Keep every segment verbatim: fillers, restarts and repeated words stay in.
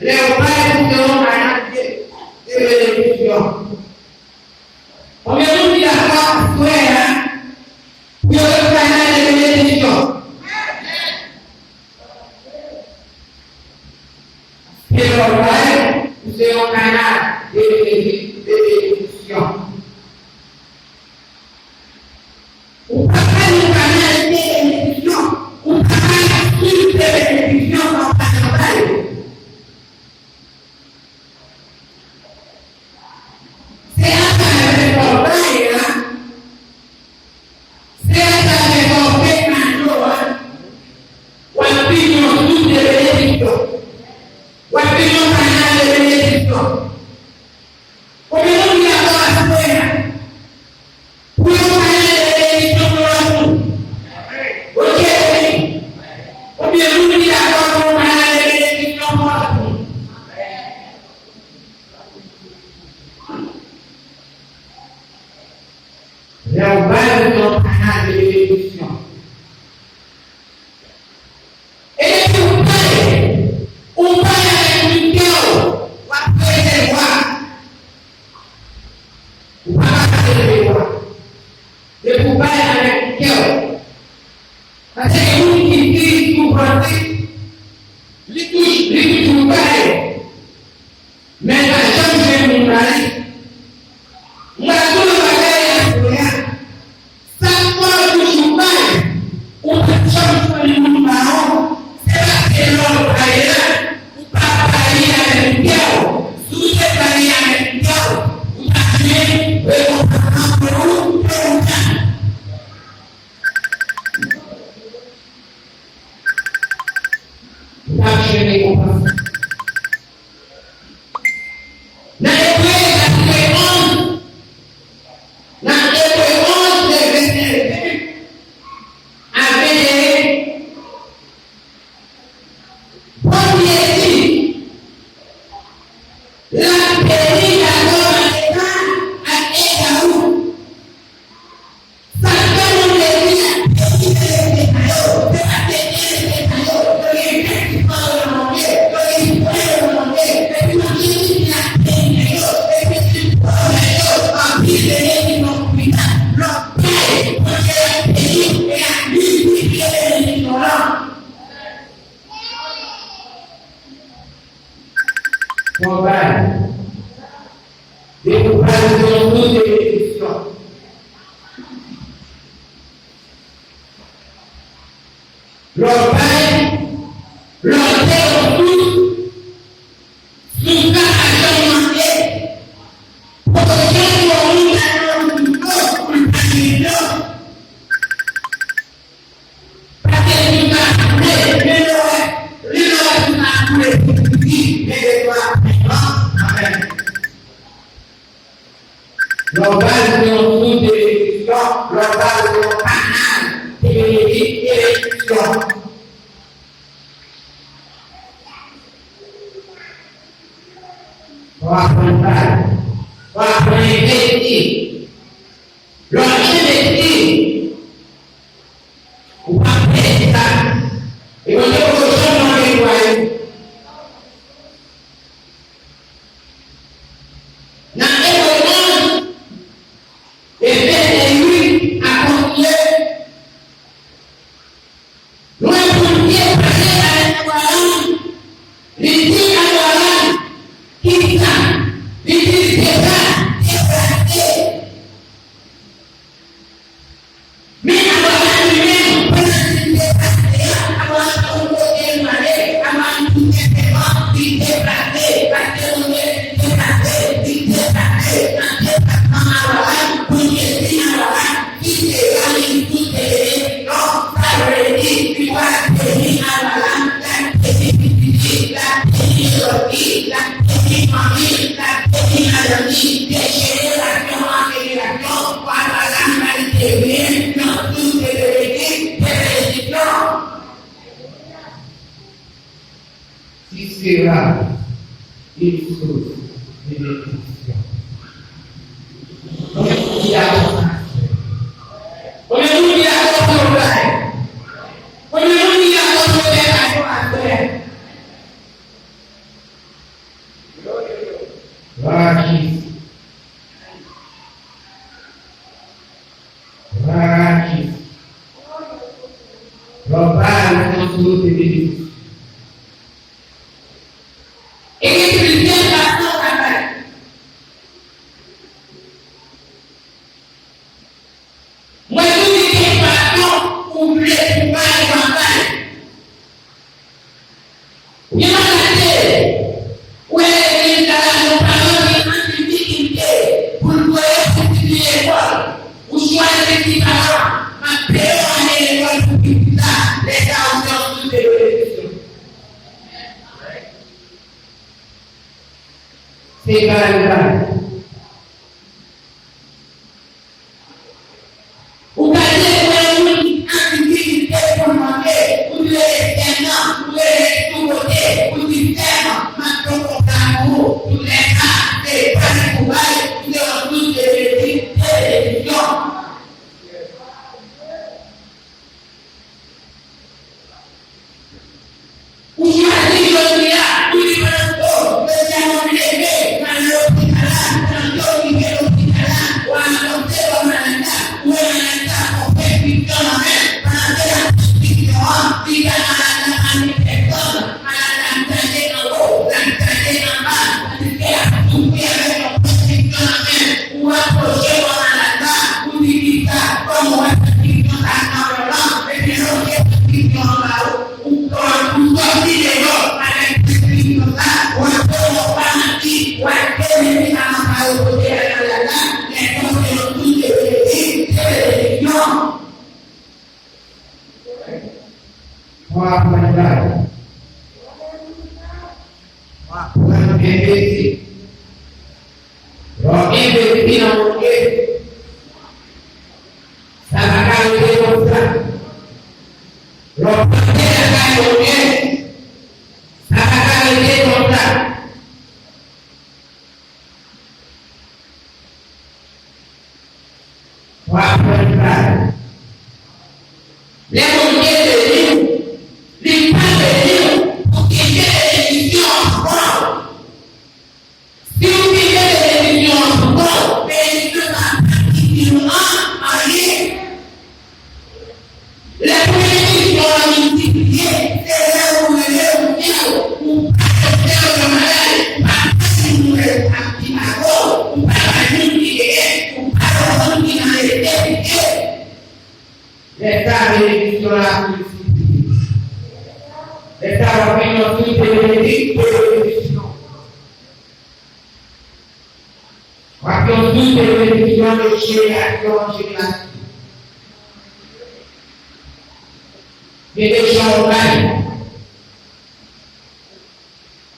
Lè w bay, se yon kanal de, de benediksyon. Konbyen moun ki dakò aswè a pou yo yon kanal de benediksyon? Paske lè w bay, ou se yon kanal de benedi-, de benediksyon. Ou pa ka yon kanal de benediksyon, ou pa ka yon sours de benediksyon san w pa janm bay. Se atravè sa w bay la, se atravè sa w fè kado a, w ap vin yon sours de benediksyon. W ap vin yon kanal de benediksyon. Konbyen moun ki dakò aswè a pou yon kanal de benediksyon pou lòt moun? Oke, wi. Konbyen moun ki dakò pou yon kanal de benediksyon pou lòt moun? Lè w bay, ou se yon kanal de benediksyon. E depi w bay, ou bay avèk tout kè w, w ap resevwa. Ou pa ka resevwa. Depi w bay avèk tout kè w. Paske gen moun ki di sou panse, li touch-, li toujou bay. Men l pa janm jwenn moun ba li. M pral di w yon bagay aswè a. Sa k fè w toujou bay, ou pa t janm jwenn moun ba w, se paske lè w bay la, ou pa bay li avèk kè w. Si w te bay li avèk kè w, ou t ap jwenn rekonpans lan pou ou, pou ou menm. Ou t ap jwenn rekonpans lan. Nan Ebre, chapitre onz, nan Ebre onz, de vèsè ven a venteyen, Bondye di, l ap beni Jakòb an eta ak Ezaou. Sa k fè Bondye di l ap beni enemi pa yo, se paske enemi pa yo, yo gen tèt ki fò yo nan Bondye, yo gen pwen yo nan Bondye, epi Bondye di l ap beni yo, epi li pwomèt yo anpil benediksyon pita. Lè w bay, Bondye ap beni w, e ap miltipliye benediksyon w lan. Fò w bay. Depi w bay, se yon sours de benediksyon. Lè w bay, lè w te yon sours, sours la pa janm manke. Pwochen yon moun la nan yon dlo pou l pa gen dlo. Paske tout sa koule, men lè w wè, li lè w wè tout sa koule, pou di, men de twa, men twa, amèn. Lè w ba l, se yon sours de benediksyon, lè w ba l, se yon kanal de benediksyon. W ap aprann bay, w ap aprann envesti. Lè w envesti, ou p ap pèdi sa. E Bondye poko janm manke pou w. Nan Ebre onz, e vèsè uit a kontinye, nou wè Bondye pale avèk Abraram, li di Abraram, kisa? Li di l deja deplase. Men Abraram li menm, pandan li deplase a, Abraram pa konn kote l prale, Abraram tou senpleman, li deplase, paske Bondye di deplase, li deplase. Nan deplasman Abraram, Bondye di Abraram, kite la, li di, kite, non, sa vle di, li pral beni Abraram, l ap beni pitit li, l ap beni lòt li, l ap beni fanmi l, l ap beni madanm li, de jenerasyon an jenerasyon. Papa la, imanite vin nan tout de benediksyon, de benediksyon. Qui sera une source de bénédiction. Konbyen moun ki dakò sa? Konbyen moun ki dakò pou yo bay? Konbyen moun ki dakò pou yo bay kado aswè? Bondye beni. E gen plizyè fason w ka bay. Mwen toujou gen fason ou vle pou bay, w ap bay. Gen malad, ou wè legliz la, yon paran gen anpil difikilte pou l voye pitit li lekòl. Ou chwazi di paran, m ap peye yon ane lekòl pou pitit la, lè sa ou fè yon souskripsyon. Se bay ou bay. Ou ka di, ou wè yon moun ki an difikilte pou l manje, ou di rele sèman, ou rele sou kote, ou di sèman, m ap pran kontak pou ou. Tout lè sa, se pa li pou bay, ou se yon sous de benediksyon. Ou chwazi jodi a, ou di pandan jodi a, mwen leve, m al lopital la, pandan yo rive lopital la, w a anonse bò malad la, ou wè malad la pran preskripsyon nan men, pandan ke l ap pran preskripsyon an, li bay malad la pa ni pèsòn, malad la ap gade anwo, l ap gade anba, tandiske l ap soufri avèk yon preskripsyon nan men, ou rapwoche bò malad la, ou di kisa, kòman w wè preskripsyon sa a nan men lan, ebyen, l ap preskripsyon an ba ou. Ou pran, ou sòti deyò avèk preskripsyon sa, w ap pran yon famasi, w ap peye medikaman sa yo pote bay malad la, lè sa w se yon sous de benediksyon. W ap pran bay. W ap pran envesti. Lè w envesti nan Bondye, sa pa ka rete konsa. Lè w plante lakay Bondye, sa pa ka rete konsa. W ap pran kay. Lè Bondye beni w, li pa beni w pou kenbe benediksyon an pou kò w. Si w kenbe benediksyon an pou kò w, benediksyon sa a p ap itil ou an anyen. Lè benediksyon an miltipliye, se lè ou rele ou di w, ou pa doktè ou nan maladi, ou pa bay moun nouvèl ki pa bon, ou pa bay moun ki genyen, ou pa bay moun ki nan nesesite. Lè sa a benediksyon an ap miltipliye. Lè sa a w ap vin yon sous de benediksyon. W ap yon sous de benediksyon de jenerasyon an jenerasyon. Gen de jan w bay.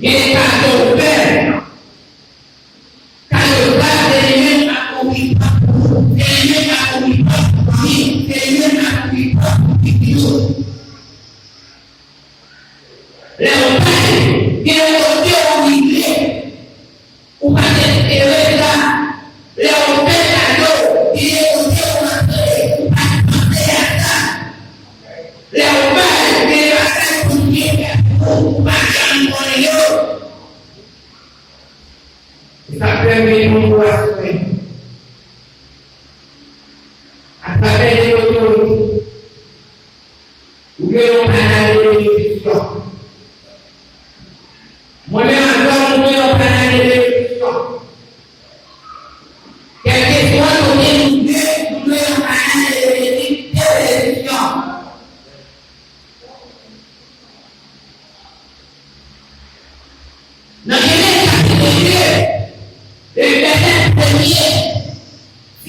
Gen de kado w fè. Kado sa se li menm k ap ouvri pòt pou ou. Se li menm k ap ouvri pòt pou fanmi. Se li menm k ap ouvri pòt pou pitit ou. Lè w bay, gen yon kote ou rive. Ou pa t espere sa. Lè w fè kado, gen de kote ou antre, ou pa t panse a sa. Lè w bay, gen de bagay Bondye fè pou ou, ou pa janm konnen yo. E sa k fè m gen yon mo aswè. Atravè de otorite, ou gen yon kanal de benediksyon. Mwen menm avè w, nou gen yon kanal de benediksyon. Kèlkeswa kote nou ye, nou gen yon kanal de benediksyon. Nan Jenèz chapit de, le vèsè premye,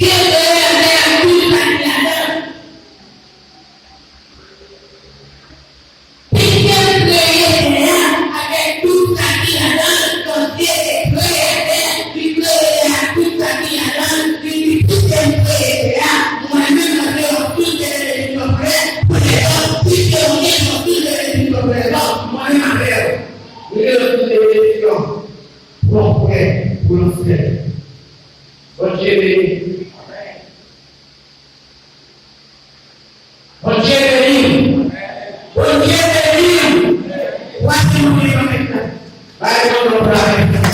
Dye kreye latè ak tout sa ki ladan l. Piske l kreye tè a avèk tout sa ki ladan l, Bondye te kreye latè, li kreye tè a ak tout sa ki ladan l, li di, "Piske m kreye tè a, mwen menm mwen se yon sous de benediksyon pou lèzòm, pou lèzòm, piske ou gen yon sous de benediksyon pou lèzòm, mwen menm avè w." Li gen yon sous de benediksyon pou yon frè, pou yon sè. Bondye beni. Bondye beni w. Bondye beni w. Ou ap di Bondye yon mèt la. Bay Bondye yon bravo.